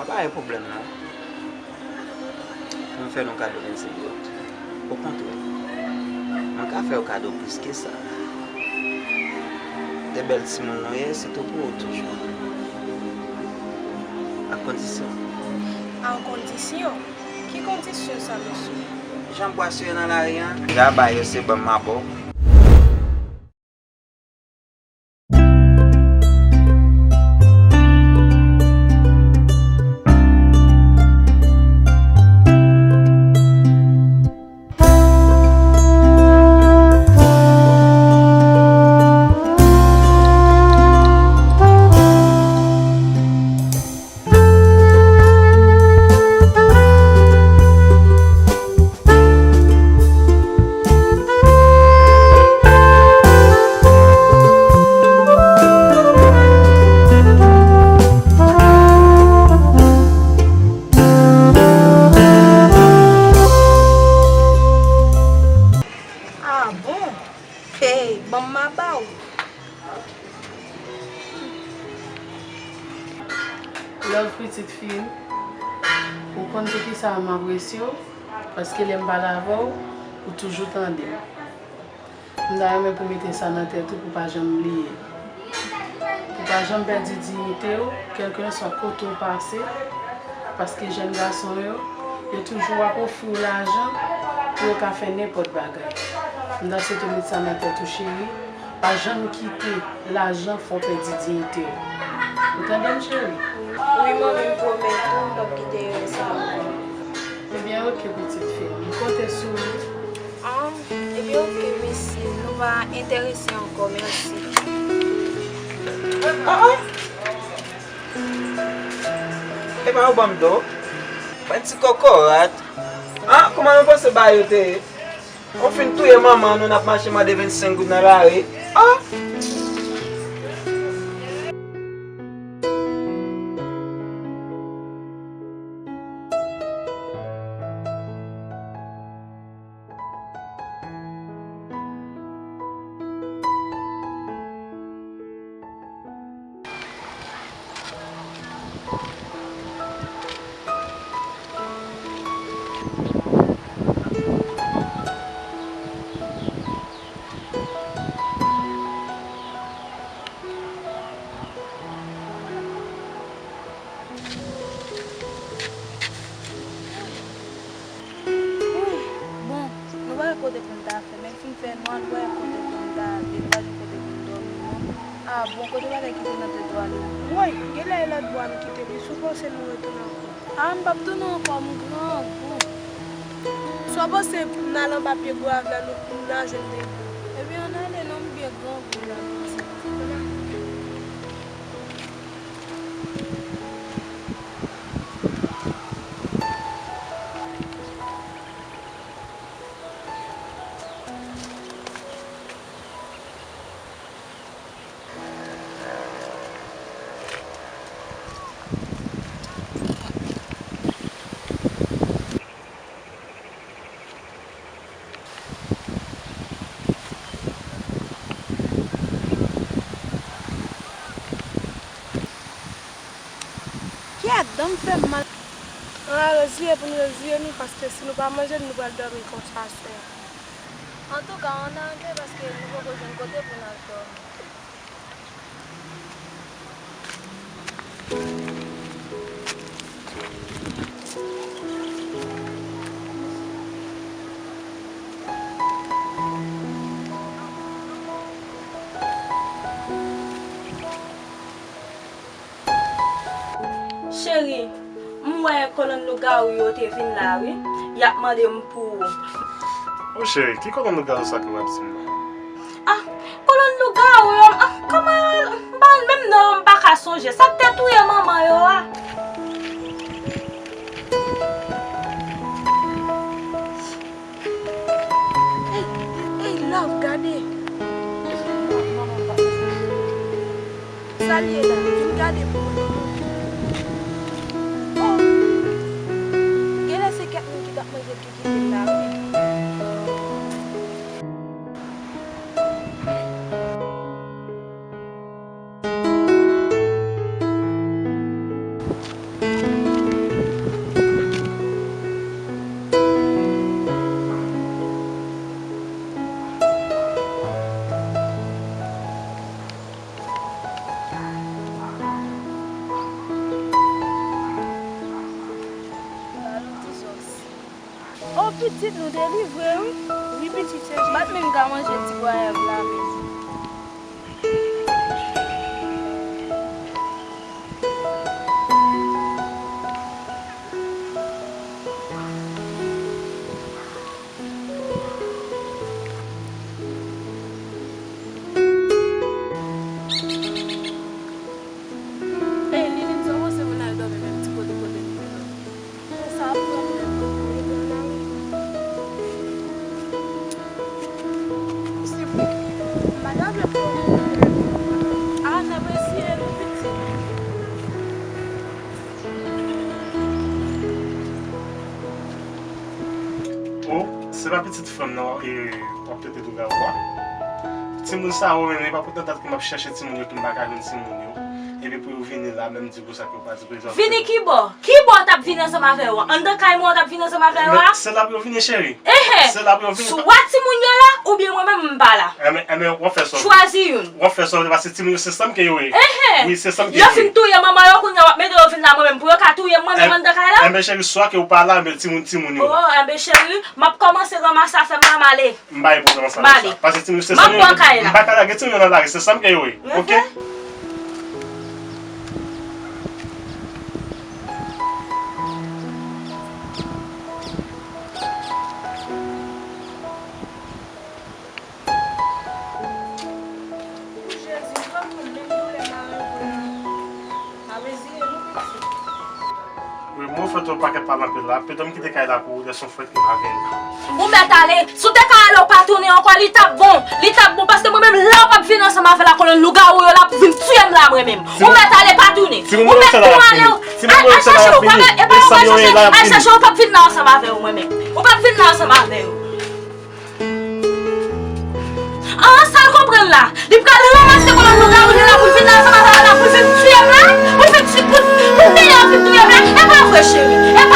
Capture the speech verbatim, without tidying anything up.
Pa gen pwoblèm non. Mwen fè nou kado vennsenk goud. Okontrè, mwen ka fè w kado plis ke sa. De bèl timoun nou ye, sitou pou ou toujou. Ak kondisyon. An kondisyon? Ki kondisyon sa, mesye? Jan bwasyon yo nan lari a, m ka ba yo se ban m mabò. Ah bon? Hey, ban m maba w. Love pitit fi m, ou konn poukisa m apresye w, paske lè m pale avè w, ou toujou tande m. M ta renmen pou mete sa nan tèt ou pou pa janm bliye. Pou pa janm pèdi diyite w, kèlkeswa kote w pase, paske jèn gason yo, yo toujou ap ofri w lajan pou yo ka fè nenpòt bagay. M ta swete w met sa nan tèt ou, cheri. Pa janm kite lajan fè w pèdi diyite w. Ou tande m, cheri? Wi, manmi, m pwomèt ou, m p ap kite erè sa ankò. Ebyen, oke, pitit fi m. M konte sou ou. Ah, ebyen, oke, mesi. Nou pa enterese ankò, mèsi. Ah, ah. Epa yo ban m do. Yon ti kòkòrat. Ah, kòman nou panse bagay yo te ye? Ou fin touye manman nou, n ap mache mande vennsenk goud nan lari. Ah! Wi, bon, nou pa wè kote pou n ta fè, men fin fè nwa, nou pa wè kote pou n ta ale, pa gen kote pou n dòmi, non. Ah, bon, kote bagay kite nan tèt ou ale? Woy, genlè e lòt bò a m kite li, si w panse nou retounen ankò. Ah, m p ap tounen ankò, m grangou. Si w panse pou n al anba pye gwav la, nou, nou al jwenn de bò. Ebyen, ann ale non, m byen grangou la, pitit. Kyèt, dan m fè m mal. Ann al reziye pou n reziye nou, paske si nou pa manje, nou pral dòmi konsa aswè a. Antouka, ann ale, paske nou poko jwenn kote pou n al dòmi. Cheri, m wè kolonn lougawou yo te vin la wi. Y ap mande m pou ou. O cheri, ki kolonn lougawou sa ke w ap di m nan? Ah, kolonn lougawou yo, ah, kòman, m pa, menm non, m pa ka sonje. Sa k te touye manman yo a. Ey, ey, love, gade. Sa l ye la? Vin gade pou mwen. Oh! Genlè se kèk moun ki t ap manje l ki kite l la, wi. Pitit, nou delivre wi. Wi, pitit, se Jezi. M pa t menm ka manje ti gwayav la menm. Ey, Lilin, sa w panse pou n al dòmi menm ti kote kote nou ye la? Bon, sa ap pran mwen pou nou rive nan lari. Posib. M pa t avèk ou. A, n ap eseye nou, pitit. O, se pa pitit frè m nan w ap tete tou gawou a? Timoun sa yo menm, e pa pou tèt dat ke m ap chèche timoun yo, ke m pa ka jwenn timoun yo. Epi pou yo vini la, menm di pou sa ke yo pa di prezan. Vini kibò? Kibò w t ap vini ansanm avè yo a? Anndan kay mwen w t ap vini ansanm avè yo a? Men se la pou yo vini, cheri. Enhen. Se la pou yo vini. Swa timoun yo la, oubyen mwen menm m pa la. Enben, enben, w ap fè sa w vle. Chwazi youn. W ap fè sa w vle, paske timoun yo se sa m ke yo ye. Enhen. Wi, se sa m ke yo ye. Yo fin touye manman yo, kounye a w ap mete yo vin la mwen menm pou yo ka touye m mwen menm anndan kay la? Enben, cheri, swa ke w pa la, enben timoun, timoun yo la. O, enben, cheri, m ap kòmanse ranmase afè m la, m ale. M pa gen pwoblèm ansanm avèk sa. M ale. Paske timoun yo se sa m ye. M ap pran kay la. M pa ka lage timoun yo nan lari, se sa m ke yo ye. Oke? Enhen. Pou Jezi, m pran pou menm doulè m a renkontre. M a reziye nou, pitit. Wi, mwen fè yon pakèt pale anpil la. Petèt m kite kay la pou ou, lè s on fèt ke m a vini. Ou mèt ale. Si w te ka ale, w pa tounen ankò, li t ap bon. Li t ap bon, paske mwen menm la w p ap vin ansanm avè la kolonn lougawou yo la pou vin tiye m la mwen menm. Ou mèt ale, pa tounen. Ou mèt tou ale. Al, al chache w, pa, e pa yo al chache, al chache w, p ap vin la ansanm avè w mwen menm. Ou p ap vin la ansanm avè yo. An, sa l konprann la? Li pral ranmase kolonn lougawou li la pou l vin ansanm avè l la, pou l vin tiye m la, pou l vin ti-, pou, pou l dèyè vin touye m la. E pa vre, cheri. E